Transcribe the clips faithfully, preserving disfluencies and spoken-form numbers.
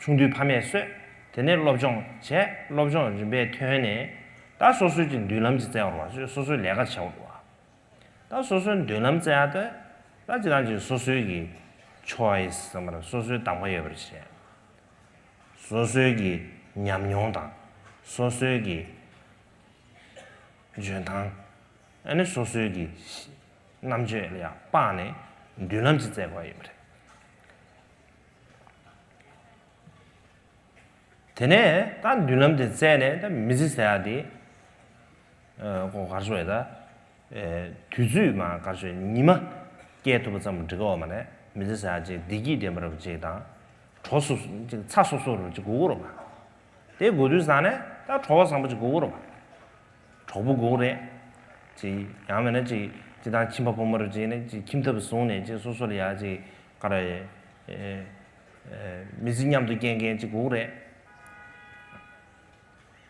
ཆུང་དུས་ཕ་མས་གསོས། དེ་ནས་སློབ་སྦྱོང་བྱས། སློབ་སྦྱོང་རིམ་པས་ཐོན་ནས་ད་སོ་སོའི་ཀྱི་མདུན་ལམ་ཅིག་བཙལ་བར་བ། སོ་སོའི་ལས་ཀ་བྱེད་བར་བ། ད་སོ་སོའི་མདུན་ལམ་བཙལ་ཡག་དེ་ད་ཅི་ཐང་ཅིག་སོ་སོའི་གི་choice ཟེར་བ་རེད། སོ་སོའི་གདམ་ག་ཡོད་པ་རེད། སོ་སོའི་གི་ཉམས་མྱོང་དང་། སོ་སོའི་གི་འཇོན་ཐང་། ཨ་ནི་སོ་སོའི་གི་རྣམ་དཔྱོད་ལ་ཡང་དཔག་ནས་མདུན་ལམ་ཅིག་བཙལ་དགོས་ཡོད་པ་རེད། དེ་ནས་ད་མདུན་ལམ་དེ་བཙལ་ནས་ད་མི་ཚེ་ཟེར་ཡག་དེ། ཨ། ཁོ་ག་རེ་ཟེར་ད། ཨེ། དུས་ཚོད་མ་ག་རེ་ཟེར། ཉི་མ་སྐྱེལ་ཐུབ་པ་ཙམ་འགྲིག་གི་ཡོད་མ་རེད། མི་ཚེ་ཟེར་ཡག་ཅིག་བདེ་སྐྱིད་ལྡན་པ་རབ་ཅིག་དང་། གྲོགས་སུ་ཅིག་ཚ་སོབ་སོབ་རབ་ཅིག་དགོས་ཀྱི་རེད་པ། དེ་དགོས་དུས་ཙང་ནས་ད་གྲོགས་པོ་བཟང་པོ་ཅིག་དགོས་ཀྱི་རེད་པ། གྲོགས་པོ་དགོས་རེད། ཅིག་ཡང་མིན་ན་ཅིག་ཅིག་དང་ཁྱིམ་པ་ཕོ་མོ་རུ་ཅིག་ནས་ཅིག་ཁྱིམ་ཐབ་བཟུང་ནས་ཅིག་སོ་སོ་ལ་ཡ་ཅིག་ག་རེ། ཨེ། ཨེ། མི་ཚེ་མཉམ་དུ་སྐྱེལ་མཁན་ཅིག་དགོས་རེད།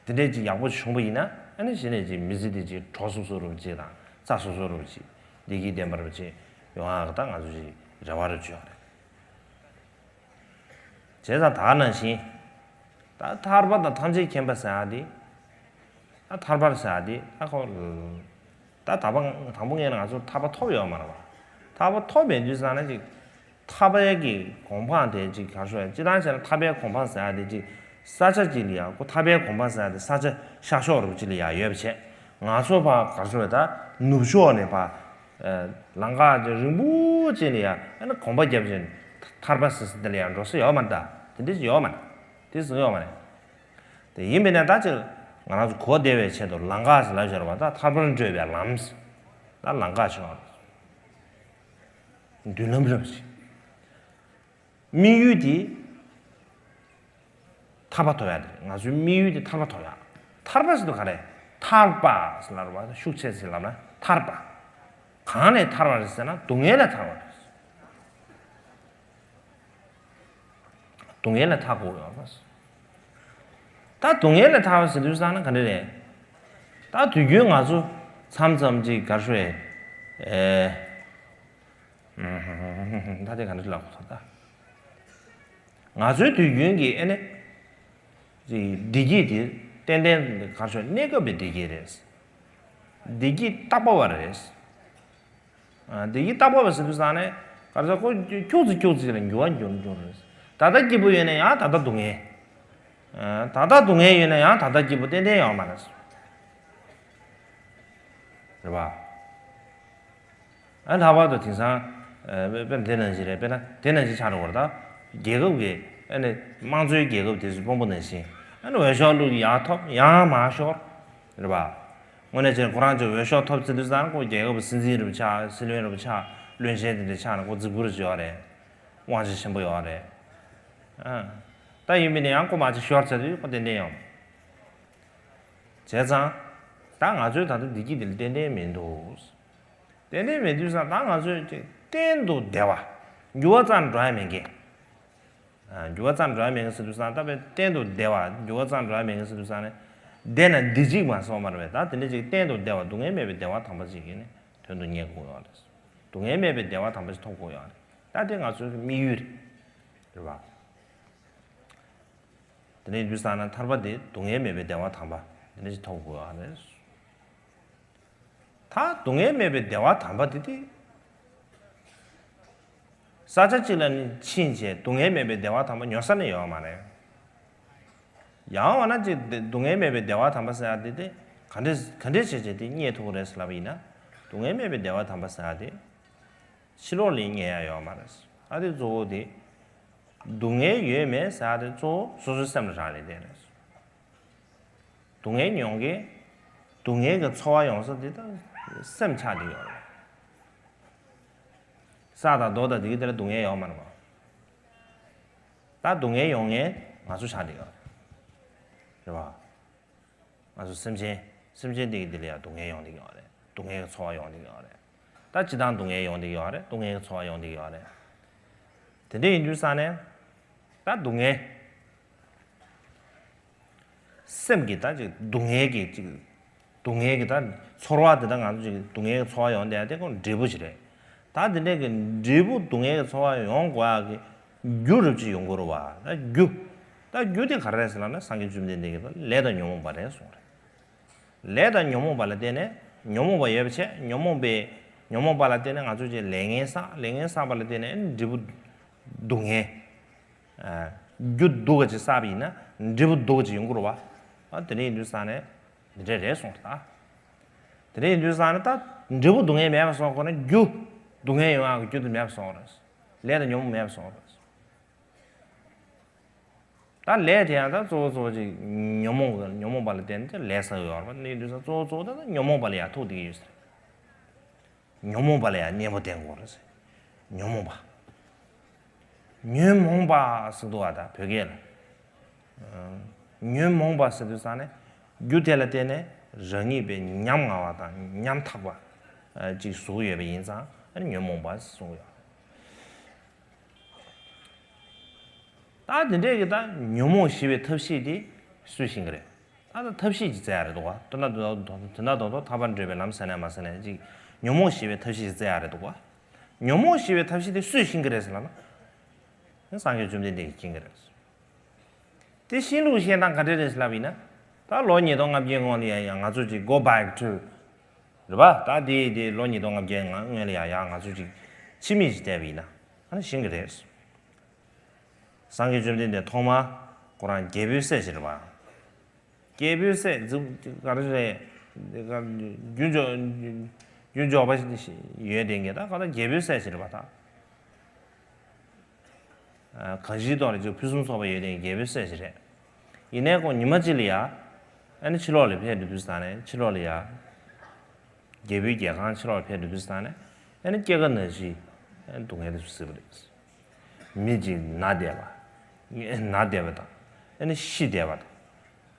དེ་འདྲས་ཅིག་ཡག་པོ་བྱུང་པ་ཡིན་ན། ཨ་ནི་གཞི་ནས་ཅིག་མི་ཚེ་འདི་ཅིག་གྲོགས་སོ་སོ་རུ་ཅིག་དང་རྩ་སོ་སོ་རུ་ཅིག་བདེ་སྐྱིད་ལྡན་པ་རུ་ཅིག་ཡོང་ཡག་གི་ད་ང་ཚོ་ཅིག་རེ་བ་རུ་ཅིག་ཡོད་རེད། བྱས་ཙང་ད་ག་ནང་བཞིན། ད་ཐར་པ་དང་ཐམས་ཅད་མཁྱེན་པ་ཟེར་ཡག་དེ། ད་ཐར་པ་ཟེར་ཡག་དེ་ད་ཁོ། ད་ད་པ་དང་པོ་ངས་ང་ཚོ་ཐར་པ་ཐོབ་ཡོད་མ་རེད་པ། ཐར་པ་ཐོབ་མེད་དུས་ཙང་ནས་ཅིག་ཐར་པའི་གི་གོ་འཕང་དེ་ཅིག་ག་རེ་ཟེར། སྤྱིར་བཏང་བྱས་ན་ཐར་པའི་གོ་འཕང་ཟེར་ཡག་དེ་ཅིག་ས་ཆ་ཅིག་ལ་ཡ། ཁོ་ཐར་པའི་གོ་འཕང་ཟེར་ཡག་དེ་ས་ཆ་ཤར་ཕྱོགས་རུ་ཅིག་ལ་ཡ་ཡོད་པ་བྱས། ང་ཚོ་ཕར་ག་རེ་ཟེར། ད་ནུབ་ཕྱོགས་ནས་ཕར། ཨ། ལམ་ཁ་ཅིག་རིང་པོ་ཅིག་ལ་ཡ། ཨ་ནི་གོམ་པ་བརྒྱབ་བྱས་ཐར་པ་ཟེར་ས་དེ་ལ་ཡ་འགྲོ་ས་ཡོད་མ་རེད་ད། དེ་འདྲ་ཅིག་ཡོད་མ་རེད། དེ་ཟེར་ཡོད་མ་རེད། དེ་ཡིན་པས་ན་ད་ཅིག་ང་རང་ཚོ་གོ་བདེ་བའི་ཆེད་དུ་ལམ་ཁ་ཟེར་ལབ་བཞག་པ། ད་ཐར་པར་བགྲོད་པའི་ལམ་ཟེར། ད་ལམ་ཁ་ཆེ་བ་རེད། མདུན་ལམ་རེད་པ་ཅིག། དམིགས་ཡུལ་དེ་ཐར་པ་ཐོབ་ཡག་དེ་རེད། ང་ཚོའི་དམིགས་ཡུལ་དེ་ཐར་པ་ཐོབ་ཡག། ཐར་པ་ཟེར་དུས་ག་རེ། ཐར་པ་ཟེར་ལབ་པ། ཤུགས་ཆེ་ཟེར་ལབ་ན་ཐར་པ། གང་ནས་ཐར་བ་རེད་ཟེར་ན་སྡུག་བསྔལ་ལས་ཐར་བ་རེད། སྡུག་བསྔལ་ལས་ཐར་དགོས་ཡོད་པ། ད་སྡུག་བསྔལ་ལས་ཐར་བ་ཟེར་དུས་ཙང་ན་ག་འདྲ་རེད། ད་དུས་རྒྱུན་ང་ཚོ་མཚམས་མཚམས་ཅིག་ག་རེ་ཟེར། ཨེ། ད་དེ་ག་འདྲ་ལབ་དགོས་ད། ང་ཚོའི་དུས་རྒྱུན་གྱི་ཨ་ནི་བདེ་སྐྱིད་དེ་ཏན་ཏན་ག་རེ་ཟེར། གནས་སྐབས་པའི་བདེ་སྐྱིད་རེད། བདེ་སྐྱིད་རྟག་པ་བ་རེད། ཨ། བདེ་སྐྱིད་རྟག་པ་བ་ཟེར་དུས་ཙང་ནས་ག་རེ་ཟེར། ཁོ་ཁྱུག་ཙམ་ཁྱུག་ཙམ་ལ་འགྱུར་བ་འགྱུར་འགྱུར་རེད། ད་ལྟ་སྐྱིད་པོ་ཡོད་ན་ཡང་ད་ལྟ་སྡུག་བསྔལ། ཨ། ད་ལྟ་སྡུག་བསྔལ་ཡོད་ན་ཡང་ད་ལྟ་སྐྱིད་པོ་ཏན་ཏན་ཡོད་མ་རེད། རེད་པ། ཨ། ལྷག་པར་དུ་དེང་སང་། ཨ། དཔེར་ན་དེ་ནང་བཞིན་རེད། དཔེར་ན་དེ་ནང་བཞིན་ཆགས་འགྲོ་བར། ད་རྒྱལ་ཁབ་ཀྱི་ཨ་ནི་དམངས་གཙོའི་རྒྱལ་ཁབ་དེ་ཚོའི་དཔོན་པོ་ནང་བཞིན། ཨ་ནི་འོས་ཤོག་བླུགས། ཡར་ཐོབ་ཡང་མར་ཤོར། རེད་པ། དངོས་གནས་བྱས་ན་ཁོ་རང་ཚོས་འོས་ཤོག་ཐོབ་ཚར་དུས་ཙང་ཁོ་རྒྱལ་ཁབ་སྲིད་འཛིན་རུ་ཆགས། སྲིད་བློན་རུ་ཆགས། བློན་ཆེན་དེ་འདྲ་ཆགས་ན་ཁོ་རྫིག་པོ་རུ་ཡོད་རེད། དབང་ཆ་ཆེན་པོ་ཡོད་རེད། ཨ། ད་ཡིན་པས་ན་ཡང་ཁོ་མར་ཅིག་ཤོར་ཚར་དུས་ཁོ་ཏན་ཏན་ཡོང་། བྱས་ཙང་ད་ང་ཚོའི་ད་ལྟ་བདེ་སྐྱིད་འདི་ལ་ཏན་ཏན་མི་འདུག། ཏན་ཏན་མེད་དུས་ཙང་ད་ང་ཚོས་ཅིག་གཏན་དུ་བདེ་བ། འགྱུར་བ་ཙམ་འགྲོ་ཡ་མེད་མཁན། ཨ། འགྱུར་བ་ཙམ་འགྲོ་ཡ་མེད་མཁན་ཟེར་དུས་ཙང་། ད་དཔེ་གཏན་དུ་བདེ་བ། འགྱུར་བ་ཙམ་འགྲོ་ཡ་མེད་མཁན་ཟེར་དུས་ཙང་ནས། བདེ་ན་བདེ་གཅིག་མ་སོང་བ་རེད་པས། ད་དེ་འདྲ་ཅིག་གཏན་དུ་བདེ་བ། སྡུག་བསྔལ་མེད་པའི་བདེ་བ་དམ་པ་ཅིག་གི་ནི་དོན་དུ་གཉེར་དགོས་ཡོད་རེད། སྡུག་བསྔལ་མེད་པའི་བདེ་བ་དམ་པ་ཅིག་ཐོབ་དགོས་ཡོད་རེད། ད་དེ་ང་ཚོའི་དམིགས་ཡུལ་རེད། རེད་པ། དེ་འདྲ་ཡིན་དུས་ཙང་ན་ཐར་པ་དེ་སྡུག་བསྔལ་མེད་པའི་བདེ་བ་དམ་པ་དེ་འདྲ་ཅིག་ཐོབ་དགོས་ཡོད་རེད། ད་སྡུག་བསྔལ་མེད་པའི་བདེ་བ་དམ་པ་དེ་དེ། ས་ཆ་གཅིག་ལ་ནི་ཕྱིན་བྱས་སྡུག་བསྔལ་མེད་པའི་བདེ་བ་དམ་པ་ཉོ་ས་ནི་ཡོད་མ་རེད། ཡང་འོ་ན་ཅིག་སྡུག་བསྔལ་མེད་པའི་བདེ་བ་དམ་པ་ཟེར་ཡ་དེ་དེ་ག་འདྲ་ག་འདྲ་བྱས་བྱས་དེ་རྙེད་ཐུབ་ཀྱི་རེད་ཟེར་ལབ་པ་ཡིན་ན། སྡུག་བསྔལ་མེད་པའི་བདེ་བ་དམ་པ་ཟེར་ཡ་དེ་ཕྱི་ལོགས་ལ་རྙེད་ཡ་ཡོད་མ་རེད། ཨ། དེ་གཙོ་བོ་དེ་སྡུག་བསྔལ་ཡོད་མེད་ཟེར་ཡ་དེ་གཙོ་བོ་སོ་སོའི་སེམས་ལ་རག་ལས་བསྡད་རེད། སྡུག་བསྔལ་མྱོང་མཁན། སྡུག་བསྔལ་གྱི་ཚོར་བ་ཡོང་ས་དེ་ད་སེམས་ཆགས་བསྡད་ཡོད་རེད། ས་དང་རྡོ་དང་དེ་གི་དེ་ལ་སྡུག་བསྔལ་ཡོད་མ་རེད་པ། ད་སྡུག་བསྔལ་ཡོང་མཁན་ང་ཚོ་ཆགས་བསྡད་ཡོད་རེད། རེད་པ། ང་ཚོ་སེམས་ཅན། སེམས་ཅན་དེ་གི་དེ་ལ་ཡང་སྡུག་བསྔལ་ཡོང་བསྡད་ཡོད་རེད། སྡུག་བསྔལ་གྱི་ཚོར་བ་ཡོང་བསྡད་ཡོད་རེད། ད་སྤྱིར་བཏང་སྡུག་བསྔལ་ཡོང་བསྡད་ཡོད་རེད། སྡུག་བསྔལ་གྱི་ཚོར་བ་ཡོང་བསྡད་ཡོད་རེད། དེ་འདྲ་ཡིན་དུས་ཙང་ནས་ད་སྡུག་བསྔལ། སེམས་ཀྱི་ད་ཅིག་སྡུག་བསྔལ་གྱི་ཅིག་སྡུག་བསྔལ་གྱི་ད་ཚོར་བ་དེ། ད་ང་ཚོ་ཅིག་སྡུག་བསྔལ་གྱི་ཚོར་བ་ཡོང་བསྡད་ཡ་དེ་ཁོ་འབྲས་བུ་ཞིག་རེད། ད་དེ་འདྲའི་གི་འབྲས་བུ་སྡུག་བསྔལ་གྱི་ཚོར་བ་ཡོང་དགོས་ཡ་གི་རྒྱུ་རབ་ཅིག་ཡོང་དགོས་རེད་པ། ད་རྒྱུ། ད་རྒྱུ་དེ་ག་རེ་རེད་ཟེར་ལབ་ན། སངས་རྒྱས་བཅོམ་ལྡན་འདས་ཀྱིས་ད་ལས་དང་ཉོན་མོངས་པ་རེད་གསུངས་རེད། ལས་དང་ཉོན་མོངས་པ་ལ་བརྟེན་ནས། ཉོན་མོངས་པ་ཡོད་པ་བྱས། ཉོན་མོངས་པའི་ཉོན་མོངས་པ་ལ་བརྟེན་ནས་ང་ཚོ་ཅིག་ལས་ངན་བསགས། ལས་ངན་བསགས་པ་ལ་བརྟེན་ནས་འབྲས་བུ་སྡུག་བསྔལ། ཨ། རྒྱུ་སྡུག་ག་ཅིག་བསགས་པ་ཡིན་ན་འབྲས་བུ་སྡུག་ག་ཅིག་ཡོང་གི་རེད་བ། ཨ། དེ་འདྲ་ཡིན་དུས་ཙང་ནས་འདི་འདྲ་རེད་གསུངས་རེད་ད། དེ་འདྲ་ཡིན་དུས་ཙང་ནས་ད་འབྲས་བུ་སྡུག་བསྔལ་མེད་པ་བཟོ་དགོས་ན། རྒྱུ་སྡུག་བསྔལ་ཡོང་ཡག་གི་རྒྱུ་དེ་མེད་པ་བཟོ་དགོས་རེད། ལས་དང་ཉོན་མོངས་མེད་པ་བཟོ་དགོས་རེད། ད་ལས་དེ་ཡང་ད་གཙོ་བོ་གཙོ་བོ་ཅིག་ཉོན་མོངས་ཀྱི་ཉོན་མོངས་པ་ལ་བརྟེན་ཏེ་ལས་བསགས་ཡོད་རེད་པ། ནི་དུས་ཙང་གཙོ་བོ་གཙོ་བོ་ད་ཉོན་མོངས་པ་ལ་ཡང་ཐུག་བསྡད་ཀྱི་ཡོད་ཟེར། ཉོན་མོངས་པ་ལ་ཡང་གཉེན་པོ་བསྟེན་དགོས་རེད་ཟེར། ཉོན་མོངས་པ། ཉོན་མོངས་པ་ཟེར་འདུག་བ། ད་བོད་སྐད་ལ། ཨ། ཉོན་མོངས་པ་ཟེར་དུས་ཙང་ནས་རྒྱུ་དེ་ལ་བརྟེན་ནས་རང་ཉིད་པའི་ཉམ་ང་བ་དང་ཉམ་ཐག་པ་ཅིག་བཟོ་གི་ཡོད་པ་ཡིན་ཙང་ཨ་ནི་ཉོན་མོངས་པ་ཟེར་གསུངས་ཡོད། ད་དེ་འདྲས་ཀྱི་ད་ཉོན་མོངས་ཞི་བའི་ཐབས་ཤེས་དེ་སུས་ཤེས་ཀྱི་རེད། ད་ད་ཐབས་ཤེས་ཅིག་བཙལ་ཡ་རེད་འདུག་བ། དོན་དག་དོན་དག་དོན་དག་ཐར་པར་འགྲོ་བའི་ལམ་ཟེར་ནས་མ་ཟེར་ནས་ཅིག་ཉོན་མོངས་ཞི་བའི་ཐབས་ཤེས་ཅིག་བཙལ་ཡ་རེད་འདུག་བ། ཉོན་མོངས་ཞི་བའི་ཐབས་ཤེས་དེ་སུས་ཤེས་ཀྱི་རེད་ཟེར་ལབ་ན། སངས་རྒྱས་བཅོམ་ལྡན་འདས་ཀྱིས་ཤེས་ཀྱི་རེད། དེ་ཤེས་ལུགས་ཤེས་སྟངས་ག་འདྲ་རེད་ཟེར་ལབ་ཡིན་ན། ད་ལོ་ཉིས་སྟོང་ལྔ་བརྒྱའི་སྔོན་ལ་ཡང་ཡང་ང་ཚོ་ཅིག་go back to རེད་པ། ད་དེ་དེ་ལོ་ཉིས་སྟོང་ལྔ་བརྒྱའི་སྔོན་ལ་ཡང་ཡང་ང་ཚོ་ཅིག་ཕྱི་མིག་ཅིག་བལྟས་པ་ཡིན་ན་ཨ་ནི་ཤེས་ཀྱི་རེད། སངས་རྒྱས་བཅོམ་ལྡན་འདས་ཐོག་མ་ཁོ་རང་རྒྱལ་པོའི་སྲས་ཤིག་རེད་པ། རྒྱལ་པོའི་སྲས་ག་རེ་རེད། རྒྱུ་འབྱོར་རྒྱུ་འབྱོར་པ་ཡོད་དེ་ངས་ད་ག་ད་རྒྱལ་པོའི་སྲས་ཤིག་རེད་པ་ད། གང་ཞིག་ཐོག་ལ་ཅིག་ཕུན་སུམ་ཚོགས་པ་ཡོད་དེ་རྒྱལ་པོའི་སྲས་ཤིག་རེད། ཡིན་ནའི་ཁོང་ཉི་མ་གཅིག་ལ་ཡ། ཨ་ནི་ཕྱི་ལོགས་ལ་ཕེབས་འགྲོ་དུས་ཙང་ནས་ཕྱི་ལོགས་ལ་ཡ། རྒྱལ་པོའི་རྒྱལ་ཁང་ཕྱི་ལོགས་ལ་ཕེབས་འགྲོ་དུས་ཙང་ནས་ཨ་ནི་སྐྱེ་རྒ་ན་འཆིའི་སྡུག་བསྔལ་དེ་ཚོ་གཟིགས་པ་རེད། མི་གཅིག་ན་བསྡད་པ། ན་བསྡད་པ་དང་། ཨ་ནི་ཤི་བསྡད་པ་དང་།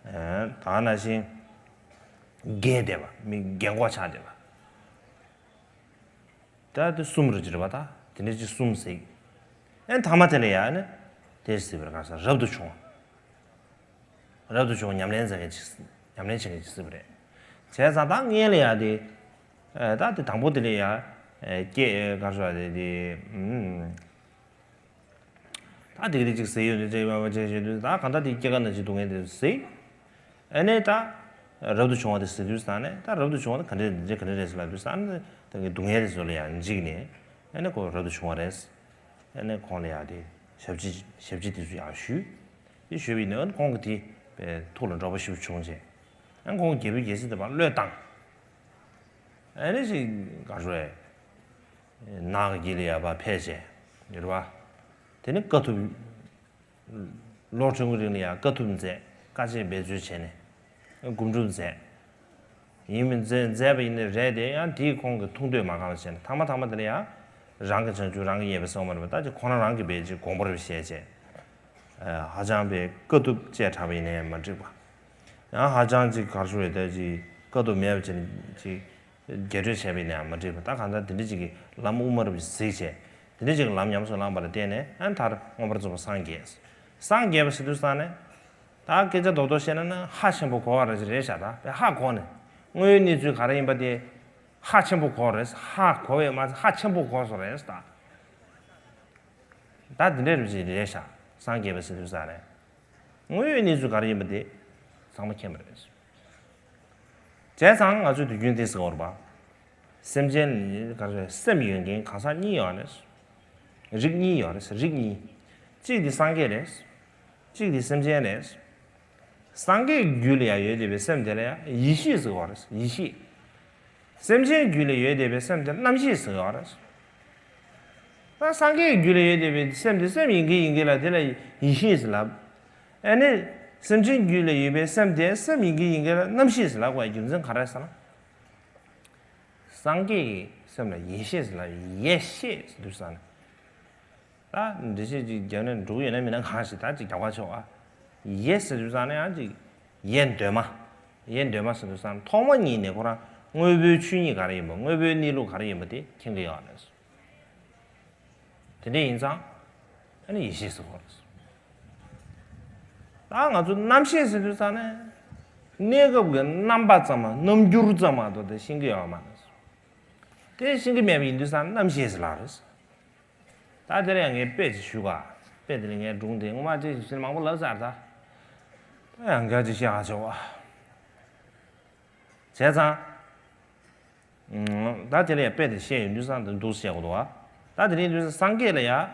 ད་ག་ནང་བཞིན། རྒས་བསྡད་པ། མི་རྒས་འཁོགས་ཆགས་བསྡད་པ། ད་དེ་གསུམ་རེད་ཅེས་རེད་པ། ད་དེ་འདྲ་ཅིག་གསུམ་གཟིགས། ཨ་ནི་ཐ་མ་དེ་ལ་ཡ་ནི། དེ་གཟིགས་པར་གང་ཟག་རབ་ཏུ་བྱུང་བ། རབ་ཏུ་བྱུང་བ་ཉམས་ལེན་མཛད་མཁན་ཅིག་ཉམས་ལེན་བྱེད་མཁན་ཅིག་གཟིགས་པ་རེད། བྱས་ཙང་ད་སྔོན་ལ་ཡ་དེ། ཨ། ད་དེ་དང་པོ་དེ་ལ་ཡ། ཨ། སྐྱེ། ག་རེ་ཟེར་དེ་དེ། ཨུམ། ད་དེ་ག་དེ་ཅིག་ཟེར་ཡོད་དེ་ཅིག་ཡོད་པ་ཅིག་ཞུ་དུས་ད་གང་ལྟར་དེ་སྐྱེ་རྒ་ན་འཆིའི་སྡུག་བསྔལ་དེ་གཟིགས། ཨ་ནི་ད་རབ་ཏུ་བྱུང་བ་དེ་གཟིགས་དུས་ཙང་ནས་ད་རབ་ཏུ་བྱུང་བ་དེ་ག་འདྲ་འདི་འདྲ་ག་འདྲ་རེད་ཟེར་ལབ་དུས་ཙང་ནས་ད་གི་སྡུག་བསྔལ་དེ་ཚོ་ལ་ཡང་འཇིགས་ནས་ཨ་ནི་ཁོ་རབ་ཏུ་བྱུང་བ་རེད། ཨ་ནི་ཁོང་ལ་ཡང་དེ་ཞབས་ཕྱི་ཞབས་ཕྱི་དེ་ཚོ་ཡང་ཞུས། དེ་ཞུས་པ་ཡིན་ན་ཁོང་གི་དེ་ཐུགས་ལ་འགྲོ་བ་ཞིག་བྱུང་བྱས། ཨ་ནི་ཁོང་རྒྱལ་པོའི་རྒྱལ་སྲིད་དེ་ཕར་བློས་བཏང་། ཨ་ནི་ཞིག་ག་རེ་ཟེར། ནགས་ཀྱི་ལ་ཡ་ཕར་ཕེབས་བྱས། ཡོད་རེད་པ། དེ་ནི་དཀའ་ཐུབ། ལོ་ཆུང་གི་རིང་ལ་ཡང་དཀའ་ཐུབ་མཛད། དཀའ་སྤྱད་འབད་རྩོལ་བྱས་ནས་སྒོམ་སྒྲུབ་མཛད། ཡིན་མིན་མཛད་མཛད་པ་ཡིན་ནའི་རེད་དེ་ཡང་དེའི་ཁོང་གི་ཐུགས་འདོད་མ་ཁེངས་པ་བྱས་ནས་ཐ་མ་ཐ་མ་དེ་ལ་ཡང་རང་གི་བྱང་ཆུབ་རང་གིས་ཡིན་པ་སོང་བ་རེད་པ། ད་ཅིག་ཁོ་རང་རང་གིས་འབད་ཅིག་དགོངས་པ་རེ་བཞེས་བྱས། ཧ་ཅང་པའི་དཀའ་ཐུབ་སྤྱད་དྲགས་པ་ཡིན་ན་ཡང་མ་འགྲིག་པ། ཡང་ཧ་ཅང་ཅིག་ག་རེ་ཟེར་ད་ཅིག་དཀའ་ཐུབ་མེད་པ་བྱས་ནས་ཅིག་རྒྱས་སྤྲོས་བྱས་པ་ཡིན་ན་ཡང་མ་འགྲིག་པ། ད་གང་ལྟར་དེ་འདྲ་ཅིག་གི་ལམ་དབུ་མ་རུ་གཟིགས་བྱས། དེ་འདྲ་ཅིག་གི་ལམ་ཉམས་སུ་བླངས་པ་ལ་བརྟེན་ནས་ཨ་མཐར་མངོན་པར་རྫོགས་པར་སངས་རྒྱས། སངས་རྒྱས་པ་ཟེར་དུས་ཙང་ནས། ད་སྐད་ཆ་རྡོག་རྡོག་བཤད་ན་ན་ཧ་ཆེན་པོ་གོ་བ་རེད་རེད་ཤག་ད་དཔེ་ཧ་གོ་ནས་དངོས་ཡོད་གནས་ཚུལ་ག་རེ་ཡིན་པ་དེ་ཧ་ཆེན་པོ་གོ་རེད། ཧ་གོ་བས་མ་ཚད་ཧ་ཆེན་པོ་གོ་སོང་རེད་ད། ད་དེ་འདྲ་རེད་ཅིག་རེད་ཤག་སངས་རྒྱས་པ་ཟེར་དུས་ཙང་ནས། དངོས་ཡོད་གནས་ཚུལ་ག་རེ་ཡིན་པ་དེ་ཚང་མ་མཁྱེན་པ་རེད། བྱས་ཙང་ང་ཚོས་དུས་རྒྱུན་དེ་ཟེར་བ་རེད་པ། སེམས་ཅན་ག་རེ་ཟེར། སེམས་ཡོད་མཁན་གང་ཟག་གཉིས་ཡོད་རེད། རིགས་གཉིས་ཡོད་རེད། རིགས་གཉིས། གཅིག་དེ་སངས་རྒྱས་རེད། གཅིག་དེ་སེམས་ཅན་རེད། སངས་རྒྱས་ཀྱི་རྒྱུད་ལ་ཡང་ཡོད་བསྡད་པའི་སེམས་དེ་ལ་ཡང་ཡེ་ཤེས་ཟེར་བ་རེད། ཡེ་ཤེས། སེམས་ཅན་རྒྱུད་ལ་ཡོད་བསྡད་པའི་སེམས་དེ་རྣམ་ཤེས་ཟེར་བ་རེད། ད་སངས་རྒྱས་ཀྱི་རྒྱུད་ལ་ཡོད་བསྡད་པའི་སེམས་དེ་སེམས་ཡིན་གྱི་ཡིན་གྱི་ལ་དེ་ལ་ཡེ་ཤེས་ཟེར་ལབ། ཨ་ནི། སེམས་ཅན་རྒྱུད་ལ་ཡོད་པའི་སེམས་དེ་སེམས་ཡིན་གྱི་ཡིན་གྱི་ལ་རྣམ་ཤེས་ཟེར་ལབ་དགོས་རྒྱུ་མཚན་ག་རེ་ཟེར་ན། སངས་རྒྱས་ཀྱི་སེམས་ལ་ཡེ་ཤེས་ཟེར་ལབ། ཡེ་ཤེས་ཟེར་དུས་ཙང་ནས། ད་འགྲེལ་བཤད་ཅིག་རྒྱབ་ནས་འགྲོ་གི་ཡོད་ན་མིན་ན་གང་ཞིག་ད་ཅིག་རྒྱབ་ཁ་ཆོག་ཨ། ཡེ་ཟེར་དུས་ཙང་ནས་ཡང་ཅིག་ཡེ་གདོད་མ། ཡེ་གདོད་མ་ཟེར་དུས་ཙང་ཐོག་མ་ཉིད་ནས་ཁོ་རང་དངོས་པོའི་ཆོས་ཉིད་ག་རེ་ཡིན་པ། དངོས་པོའི་གནས་ལུགས་ག་རེ་ཡིན་པ་དེ་མཁྱེན་གྱི་ཡོད་རེད། དེ་འདྲ་ཡིན་ཙང་ཨ་ནི་ཡེ་ཤེས་ཟེར་བ་རེད། ད་ང་ཚོ་རྣམ་ཤེས་ཟེར་དུས་ཙང་ནས་གནས་སྐབས་ཀྱི་རྣམ་པ་ཙམ་མ། རྣམ་འགྱུར་ཙམ་མ་གཏོགས་དེ་ཤེས་ཀྱི་ཡོད་མ་རེད། དེ་ཤེས་ཀྱི་མེད་པ་ཡིན་དུས་ཙང་རྣམ་ཤེས་ཟེར་ལབ་རེད། ད་དེར་ཡང་ངས་དཔེ་ཅིག་ཞུ་ག། དཔེ་དེ་ལས་ངའི་སྒྲུང་དེ་སྔོན་མ་ཅིག་ཞིག་མང་པོ་ལབ་ཚར་ད། ད་ཡང་བསྐྱར་ཅིག་བཤད་ག་བྱེད་བ། བྱས་ཙང་། ད་དེ་ལ་ཡང་དཔེ་དེ་བཤད་ཡོང་དུས་ཙང་དེ་འདུག་བཤད་དགོས་འདུག་བ། ད་དེ་རིང་དུས་སང་སངས་རྒྱས་ལ་ཡང་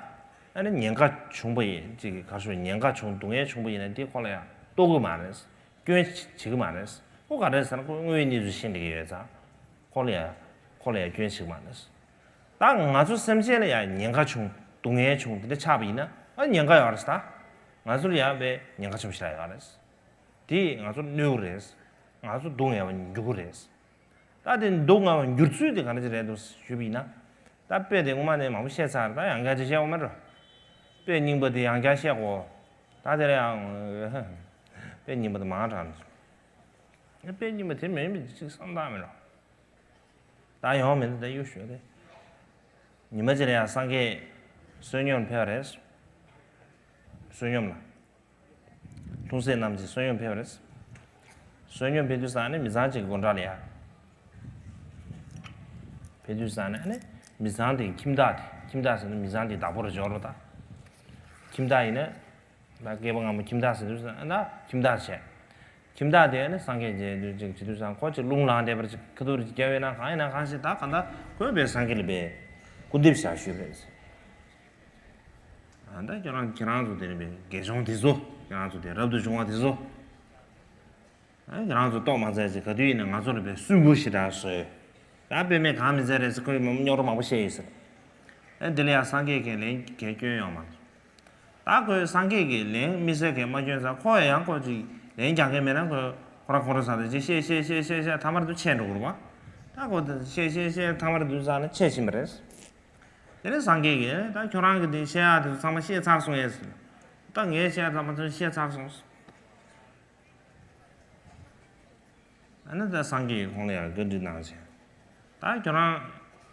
ཨ་ནི་ཉེན་ཁ་བྱུང་པ་ཡིན་ཅིག་ག་ཤོད་ཉེན་ཁ་བྱུང་སྡུག་བསྔལ་བྱུང་པ་ཡིན་ན་དེ་ཁོ་ལ་ཡང་རྟོགས་གི་མ་རེད། སྐྱོན་བྱེད་ཀྱི་མ་རེད། ཁོ་ག་རེ་ཟེར་ན་ཁོ་དངོས་ཡོད་གནས་ཚུལ་ཤེས་འདི་གི་ཡོད་ཙང་། ཁོ་ལ་ཡང་ཁོ་ལ་ཡང་སྐྱོན་བྱེད་ཀྱི་མ་རེད། ད་ང་ཚོ་སེམས་ཅན་ལ་ཡང་ཉེན་ཁ་བྱུང་སྡུག་བསྔལ་བྱུང་དེ་འདྲ་ཆགས་པ་ཡིན་ན་ཨ་ཉེན་ཁ་ཡོད་རེད་ད། ང་ཚོ་ལ་ཡང་དཔེ་ཉེན་ཁ་ཆེན་པོ་ཞིག་ཡོད་རེད། དེས་ང་ཚོར་གནོད་གི་རེད། ང་ཚོ་སྡུག་བསྔལ་བ་འགྱུར་གི་རེད། ད་དེ་སྡུག་བསྔལ་བ་འགྱུར་ཚུལ་དེ་ག་འདྲ་ཅིག་རེད་འདུག་ཞུས་པ་ཡིན་ན། ད་དཔེ་དེ་སྔོན་མ་ནས་མང་པོ་བཤད་ཚར། ད་ཡང་བསྐྱར་ཅིག་བཤད་དགོས་མ་རེད། དཔེ་རྙིང་པ་དེ་ཡང་བསྐྱར་བཤད་དགོས། ད་དེ་ལ་ཡང་དཔེ་རྙིང་པ་དེ་མང་དྲགས་ནས། དཔེ་རྙིང་པ་དེ་མིན་པ་ཅིག་བསམ་སྟངས་མེད་རོ། ད་ཡོང་མེད་ད་གཡུག་ཞོག་དེ། ཉི་མ་ཅིག་ལ་ཡང་སངས་རྒྱས་བསོད་སྙོམས་ཕེབས་པ་རེད། བསོད་སྙོམས་ལ། ལྷུང་བཟེད་རྣམས་ཀྱིས་བསོད་སྙོམས་ཕེབས་པ་རེད། བསོད་སྙོམས་ཕེབས་དུས་ཙང་ནི་མི་ཚང་གཅིག་གི་སྒོ་འགྲམ་ལ་ཡ། ཕེབས་དུས་ཙང་ནི་ཨ་ནི་མི་ཚང་དེ་ཁྱིམ་བདག་དེ་ཁྱིམ་བདག་ཟེར་ན་མི་ཚང་དེ་བདག་པོ་རུ་འཇོག་རོགས་ད། ཁྱིམ་བདག་ཡིན་ན། ད་སྐྱེས་པ་སྔ་མོ་ཁྱིམ་བདག་ཟེར་དུས་ཙང་ན་ཁྱིམ་བདག་བྱས། ཁྱིམ་བདག་དེ་ནི་སངས་རྒྱས་མཇལ་དུས་ཅིག་བྱེད་དུས་ཙང་ཁོ་ཅིག་རླུང་ལངས་བསྡད་པར་ཅིག་ཁ་ཐུག་རེ་ཅིག་རྒྱབ་ཡོད་ན་གང་ཡིན་ན་གང་ཞིག་ད་གང་ལྟར་ཁོས་བས་སངས་རྒྱས་ལ་བས་སྐུར་འདེབས་བྱ་ཞུས་པས། ཨ་ད་ཁྱོད་རང་ཁྱེད་རང་ཚོ་དེ་ནི་བས་དགེ་སྦྱོང་དེ་ཚོ་ཁྱེད་རང་ཚོ་དེ་རབ་ཏུ་བྱུང་བ་དེ་ཚོ། ཨ་ཁྱེད་རང་ཚོ་ལྟོགས་མ་ཚད་ཅིག་ག་དུས་ཡིན་ན་ང་ཚོ་ལ་བས་སུན་པོ་ཞེ་དྲག་བཟོས། ད་དཔེ་མེད་གང་མི་ཚད་རེད་ཟེར་ཁོས་རྙོག་དྲ་མང་པོ་བཤད་ཡོད་ཟེར། ཨ་དེ་ལ་ཡང་སངས་རྒྱས་ཀྱིས་ལན་གང་སྐྱོན་ཡོང་མ་སོང་། ད་ཁོས་སངས་རྒྱས་ཀྱིས་ལན་དམིགས་བསལ་གང་མ་སྐྱོན་ཙང་ཁོ་ཡང་ཁོ་ཅིག་ལན་རྒྱག་མཁན་མེད་ན་ཁོས་ཁོ་ར་ཁོ་ར་ཟ་དེ་ཅིག་བཤད་བཤད་བཤད་བཤད་བཤད་ཐ་མར་དུ་ཆད་འགྲོ་གི་རེད་བ། ད་ཁོ་དེ་བཤད་བཤད་བཤད་ཐ་མར་དུ་ཟ་ན་ཆད་ཕྱིན་པ་རེད། དེ་ནས་སངས་རྒྱས་ཀྱིས་ད་ཁྱོད་རང་གིས་དེ་བཤད་ཡག་དེ་ཚོ་ཚང་མ་བཤད་ཚར་སོང་ངས་ཟེར། ད་ངས་བཤད་ཡག་ཚང་མ་ཚོ་བཤད་ཚར་སོང་ཟེར། ཨ་ནི་ད་སངས་རྒྱས་ཀྱིས་ཁོང་ལ་ཡང་བཀའ་འདྲི་གནང་བྱས། ད་ཁྱོད་རང་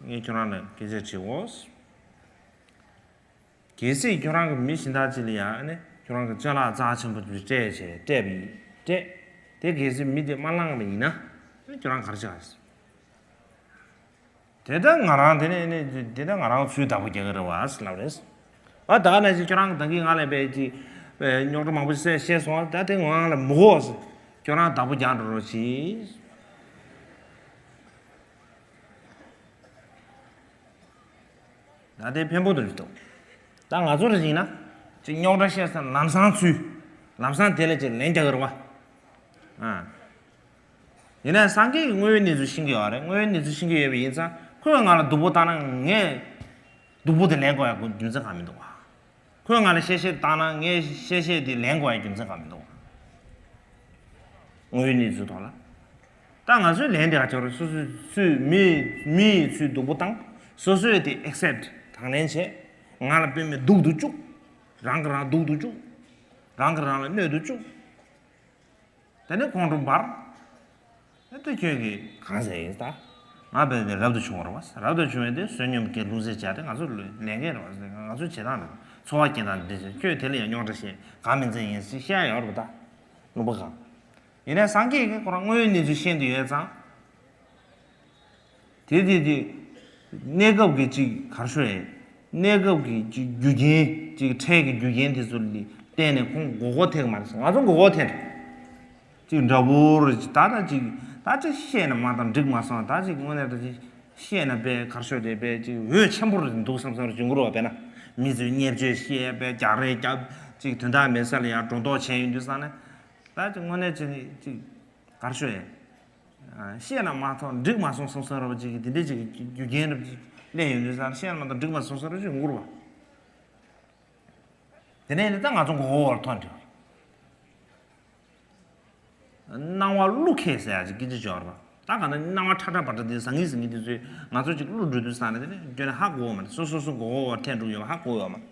ངས་ཁྱོད་རང་ལ་སྐད་ཆ་དྲིས་འོ། གལ་སྲིད་ཁྱོད་རང་གི་མི་གཞན་དག་ཅིག་ལ་ཡང་ཨ་ནི་ཁྱོད་རང་གི་ཅ་ལག་རྩ་ཆེན་པོ་དེ་སྤྲད་བྱས་སྤྲད་པ་ཡིན་སྤྲད། དེ་གལ་སྲིད་མི་དེ་མ་བླངས་པ་ཡིན་ན་ཁྱོད་རང་ག་རེ་བྱ། དེ་ལྟར་ང་རང་དེ་ནས་ནི་དེ་ལྟར་ང་རང་ཚུར་བདག་པོ་རྒྱག་གི་རེད་བ་ཟེར་ལབ་རེད། ཨ་ད་ག་ནང་བཞིན་ཁྱོད་རང་གི་ད་གིན་ང་ལ་བས་ཀྱི་རྙོག་དྲ་མང་པོ་བཤད་བཤད་སོང་ད་དེ་ང་ལ་མི་གོ་ཟེར། ཁྱོད་རང་བདག་པོ་རྒྱག་འགྲོ་རོགས་གྱིས། ད་དེ་ཕན་པོ་འདུག་འདུག་ད་ང་ཚོ་རེ་ཡིན་ན་ཅིག་རྙོག་དྲ་བཤད་ས་ལམ་སང་ཚུར་ལམ་སང་དེ་ལ་ཅིག་ལན་རྒྱག་གི་རེད་བ། ཨ། ཡིན་ནའི་སངས་རྒྱས་ཀྱིས་དངོས་ཡོད་གནས་ཚུལ་ཤེས་ཀྱི་ཡོད་རེད། དངོས་ཡོད་གནས་ཚུལ་ཤེས་ཀྱི་ཡོད་པ་ཡིན་ཙང་ཁོས་ང་ལ་སྡུག་པོ་བཏང་ན་ངས་སྡུག་པོ་དེ་ལེན་དགོས་ཡ་རྒྱུ་མཚན་གང་མི་འདུག་བ། ཁོས་ང་ལ་གཤེ་གཤེ་བཏང་ན་ངས་གཤེ་གཤེ་དེ་ལེན་དགོས་ཡ་རྒྱུ་མཚན་གང་མི་འདུག་བ། དངོས་ཡོད་གནས་ཚུལ་ཐོག་ལ། ད་ང་ཚོའི་ལན་དེ་ག་ཅོར་སོ་སོའི་ཚུལ་མི་མིའི་ཚུལ་སྡུག་པོ་བཏང་། སོ་སོས་དེ་ཨེག་སེབ་དང་ལེན་བྱས། ང་ལ་དཔེ་མེད་སྡུག་ཏུ་བཅུག་རང་གིས་རང་སྡུག་ཏུ་བཅུག་རང་གིས་རང་ལ་གནོད་དུ་བཅུག་དེ་ནས་ཁོང་ཁྲོ་འབར། ཨེ་ད་ཁྱོད་ཀྱིས་གང་ཟེར་ཡིན་ད། ང་བས་དེ་རབ་ཏུ་བྱུང་བ་རེད་བ། རབ་ཏུ་བྱུང་བའི་དེ་བསོད་སྙོམས་ཀྱི་ལྷུང་བཟེད་བྱས་ཏེ་ང་ཚོ་ལས་འགན་རེད་བ། ང་ཚོ་བྱེད་སྟངས་རེད། འཚོ་བ་སྐྱེལ་སྟངས་འདི་ཁྱོད་དེ་ལ་ཡང་རྙོག་དྲ་བཤད་གང་མིན་ཚད་ཡིན་ཟེར་བཤད་ཡོད་རེད་བ་ད། ལུང་པ་གང་། ཡིན་ནའི་སངས་རྒྱས་ཀྱིས་ཁོ་རང་དངོས་ཡོད་གནས་ཚུལ་ཤེས་འདོད་ཡོད་ཙང་། དེ་དེ་དེ། གནས་སྐབས་ཀྱི་ཅིག་གར་ཤོ་ཡས། གནས་སྐབས་ཀྱི་ཅིག་རྒྱུ་རྐྱེན་ཅིག་འཕྲལ་གྱི་རྒྱུ་རྐྱེན་དེ་ཚོ་ལ་བརྟེན་ནས་ཁོང་མགོ་སྐོར་ཐེབས་ཀྱི་མ་རེད་ཟེར། ང་ཚོ་མགོ་སྐོར་ཐེབས་འགྲོ། ཅིག་འདྲ་བོ་རེད་ཅིག་ད་ད་ཅིག་ད་ཅིག་བཤད་ན་མ་དང་འགྲིག་མ་སོང་ད་ཅིག་དངོས་གནས་ད་ཅིག་བཤད་ན་པས་གར་ཤོ་དེ་པས་ཅིག་འོས་ཆེན་པོ་རེད་འདུག་བསམ་བསམ་རེ་བྱུང་གི་རེད་བ། དཔེར་ན་མི་ཚོས་བརྙས་བཅོས་བཤད་པས་རྒྱག་རེས་རྒྱབ་ཅིག་དོན་དག་མེད་ས་ལ་ཡང་སྒྲོ་འདོགས་བྱས་ཡོང་དུས་ཙང་ནས་ད་ཅིག་དངོས་གནས་ཅིག་ཅིག་གར་ཤོ་ཡས། བཤད་ན་མ་ཐོག་འགྲིག་མ་སོང་བསམ་བསམ་ར་བ་ཅིག་གིས་དེ་འདྲ་ཅིག་གི་རྒྱུ་རྐྱེན་ར་བ་ཅིག་སླེབས་ཡོང་དུས་ཙང་བཤད་ན་མ་ཐོག་འགྲིག་མ་སོང་བསམ་ར་ཅིག་ཡོང་གི་རེད་བ། དེ་ནས་ནི་ད་ང་ཚོ་མགོ་སྐོར་ཐོན་འགྲོ། སྣང་བ་གླུ་ཁེལ་ཟེར་ཡ་ཅིག་སྐད་ཆ་ཅིག་ཡོད་རེད་བ། ད་ག་ན་སྣང་བ་ཁྲ་ཁྲ་བ་ཁྲ་དེ་ཟང་ངེ་ཟིང་ངེ་དེ་ཚོས་ང་ཚོ་ཅིག་གླུ་འགྲོ་དུས་ཙང་ནས་དེ་ནས་སྐྱོན་ནས་ཧ་གོ་བ་མ་རེད། སོ་སོ་སོ་མགོ་སྐོར་བ་ཐལ་འགྲོ་ཡོད་པ་ཧ་གོ་ཡོད་མ་རེད།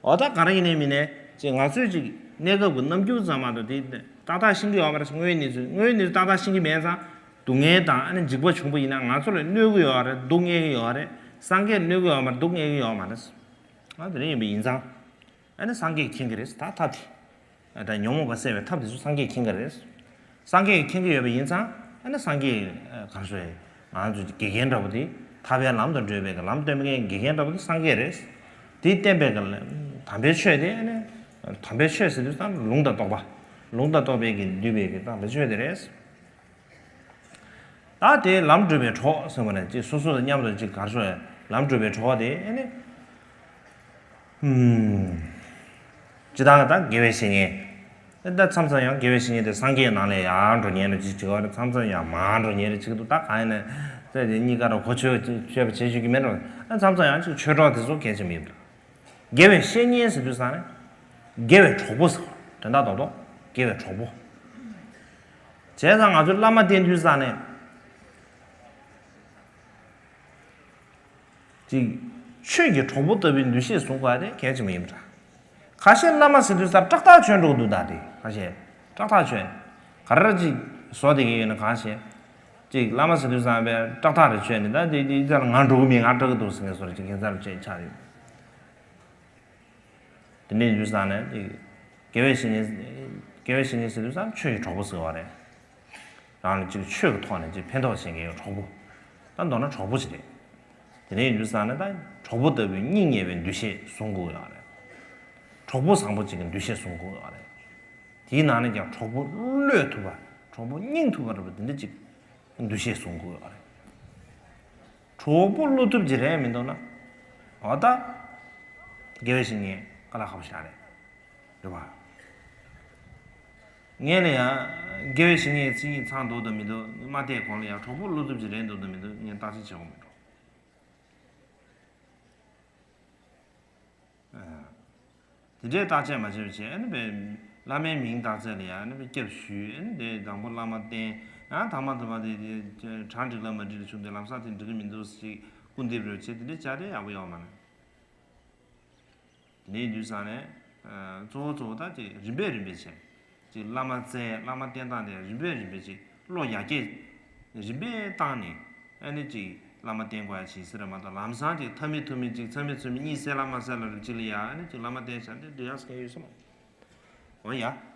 འོ་ད་ག་རེ་ཡིན་ནའི་མིན་ནའི་ཅིག་ང་ཚོས་ཅིག་གནས་སྐབས་ཀྱི་རྣམ་འགྱུར་ཙམ་མ་གཏོགས་དེ་ཏག་ཏག་ཤེས་ཀྱི་ཡོད་མ་རེད། དངོས་ཡོད་གནས་ཚུལ་དངོས་ཡོད་གནས་ཚུལ་ཏག་ཏག་ཤེས་ཀྱི་མེད་ཙང་སྡུག་བསྔལ་དང་ཨ་ནི་འཇིགས་པ་བྱུང་པ་ཡིན་ན་ང་ཚོ་ལ་གནོད་ཀྱི་ཡོད་རེད། སྡུག་བསྔལ་གྱི་ཡོད་རེད། སངས་རྒྱས་གནོད་ཀྱི་ཡོད་མ་རེད། སྡུག་བསྔལ་གྱི་ཡོད་མ་རེད། ང་དེ་འདྲ་ཡིན་པ་ཡིན་ཙང་། ཨ་ནི་སངས་རྒྱས་མཁྱེན་གྱི་རེད་ད་ཐབས་དེ། ད་ཉོན་མོངས་པ་སེལ་བའི་ཐབས་དེ་ཚོ་སངས་རྒྱས་མཁྱེན་གྱི་རེད། སངས་རྒྱས་མཁྱེན་གྱི་ཡོད་པ་ཡིན་ཙང་ཨ་ནི་སངས་རྒྱས་གང་ཞུ་ང་ཚོ་དགེ་རྒན་འདྲ་པོ་དེ་ཐར་པའི་ལམ་དུ་འགྲོ་བའི་གི་ལམ་སྟོན་མཁན་དགེ་རྒན་འདྲ་པོ་དེ་སངས་རྒྱས་རེད། དེ་བསྟན་པའི་གི་ དམ་པའི་ཆོས་དེ་ནི། དམ་པའི་ཆོས་ཟེར་དུས་ཙམ་ལུང་དང་རྟོགས་པ། ལུང་དང་རྟོགས་པའི་གི་འདུས་པའི་གི་དམ་པའི་ཆོས་དེ་རེད། ད་དེ་ལམ་སྒྲུབ་པའི་གྲོགས་ཟེར་བ་ནི་ཅིག་སོ་སོ་དང་མཉམ་དུ་ཅིག་གར་ཤོག་ལམ་སྒྲུབ་པའི་གྲོགས་དེ་ནི། ཨུམ། ཅི་ལྟར་ད་དགེ་བའི་བཤེས་གཉེན། ད་མཚམས་མཚམས་ཡང་དགེ་བའི་བཤེས་གཉེན་དེ་སངས་རྒྱས་ནང་ལ་ཡར་འགྲོ་མཁན་རེ་ཅིག་བྱེད་པ་རེད། མཚམས་མཚམས་ཡང་མར་འགྲོ་མཁན་རེ་ཅིག་འདུག་ད་གང་ཡིན་ན་ཚེ་འདི་གཉིས་ཀ་ར་གོ་ཆོད་ཆོད་པ་བྱེད་ཤེས་ཀྱི་མེད་འགྲོ། ཨ་མཚམས་མཚམས་ཡང་ཅིག་ཆོས་གྲོགས་དེ་ཚོ་གལ་ཆེན་པོ་ཡིན་འགྲོ། དགེ་བའི་བཤེས་གཉེན་ཟེར་དུས་ཙང་ནས། དགེ་བའི་གྲོགས་པོ་ཟེར་བ་དོན་དག་རྡོག་རྡོག་དགེ་བའི་གྲོགས་པོ། བྱས་ཙང་ང་ཚོས་བླ་མ་བསྟེན་དུས་ཙང་ནས། ཅིག་ཆོས་ཀྱི་གྲོགས་པོ་ལྟ་བུའི་འདུ་ཤེས་བཟུང་དགོས་ཡ་དེ་གལ་ཆེན་པོ་ཡིན་པ་འདྲ། ཁ་ཤས་བླ་མ་ཟེར་དུས་ཙང་སྐྲག་ཐག་ཆོད་འགྲོ་གི་འདུག་ད་དེ་ཁ་ཤས་སྐྲག་ཐག་ཆོད། ག་རེ་ཅིག་བཟོ་བསྡད་ཀྱི་ཡོད་ན་གང་ཤེས། ཅིག་བླ་མ་ཟེར་དུས་ཙང་བས་སྐྲག་ཐག་རེ་ཆོད་ནས་ད་དེ་དེ་ཙང་ང་འགྲོ་གི་མིན་ང་སྐྲག་གི་འདུག་ཟེར་མཁན་བཟོ་རེ་ཅིག་ཁྱད་མཚར་ཅིག་ཆགས་ཡོད། དེ་འདྲ་ཡིན་དུས་ཙང་ནས་ཅིག་དགེ་བའི་བཤེས་གཉེན། དགེ་བའི་བཤེས་གཉེན་ཟེར་དུས་ཙང་ཆོས་ཀྱི་གྲོགས་པོ་ཟེར་བ་རེད། རང་ལ་ཅིག་ཆོས་ཀྱི་ཐོག་ནས་ཅིག་ཕན་ཐོགས་བྱེད་མཁན་གྱི་གྲོགས་པོ། ད་མདོར་ན་གྲོགས་པོ་ཞིག་རེད། དེ་འདྲ་ཡིན་དུས་ཙང་ནས་ད་གྲོགས་པོ་ལྟ་བུའི་སྙིང་ཉེ་བའི་འདུ་ཤེས་བཟུང་དགོས་ཡོད་རེད། གྲོགས་པོ་བཟང་པོ་ཅིག་གི་འདུ་ཤེས་བཟུང་དགོས་ཡོད་རེད། དེའི་ནང་ནས་ཀྱང་གྲོགས་པོ་བློས་ཐུབ་པ། གྲོགས་པོ་སྙིང་ཐུབ་པ་འདྲ་པོ་དེ་འདྲ་ཅིག་འདུ་ཤེས་བཟུང་དགོས་ཡོད་རེད། གྲོགས་པོ་བློ་ཐུབ་ཅིག་རེད་མི་འདུག་ན། འོ་ད། དགེ་བའི་བཤེས་གཉེན་དཀའ་ལས་ཁག་པོ་ཞིག་རེད། རེད་པ། ངས་ལ་ཡང་དགེ་བའི་བཤེས་གཉེན་མཚན་ཉིད་ཚང་འདུག་དང་མི་འདུག་མ་བལྟས་གོང་ལ་ཡང་གྲོགས་པོ་བློ་ཐུབ་ཅིག་རེད་འདུག་དང་མི་འདུག་ངས་བརྟག་དཔྱད་བྱེད་དགོས་མི་འདུག་དེ་འདྲའི་བརྟག་དཔྱད་མ་བྱས་པ་བྱས་ཨ་ནི་པའི་བླ་མའི་མིང་བཏགས་ཚད་ལ་ཡང་ཨ་ནི་པའི་སྐྱབས་ཞུས་ཨ་ནི་དེ་དང་པོ་བླ་མ་བསྟེན་ཡང་དང་མ་དང་མ་དེ་དེ་གྲ་འགྲིག་ལ་མ་འགྲིག་ལ་བྱུང་དུས་ལམ་སང་དེ་འགྲིག་གི་མི་འདུག་ཅིག་སྐུར་འདེབས་རེ་བྱས་དེ་འདྲའི་བྱ་དེ་ཡག་པོ་ཡོད་མ་རེད། དེ་འདྲའི་དུས་ཙང་ནས་གཙོ་བོ་གཙོ་བོ་ད་ཅིག་རིམ་པས་རིམ་པས་བྱས་ཅིག་བླ་མ་བཙལ་བླ་མ་བསྟེན་སྟངས་དེ་རིམ་པས་རིམ་པས་ཅིག་བློ་ཡར་རྒྱས་རིམ་པས་བཏང་ནས་ཨ་ནི་ཅིག་བླ་མ་བསྟེན་དགོས་ཡ་ཅིག་ཟེར་ར་མ་གཏོགས་ལམ་སང་ཅིག་ཐ་མི་ཐུ་མི་ཅིག་ཚ་མི་ཚུ་མི་གཉིད་སད་ལ་མ་སད་ལ་རུ་ཅིག་ལ་ཡ་ཨ་ནི་ཅིག་བླ་མ་བསྟེན་བྱས་འདི་འགྲིག་ཡ་ཟེར་མཁན་ཡོད་ས་མ་རེད། འོ་ཡ།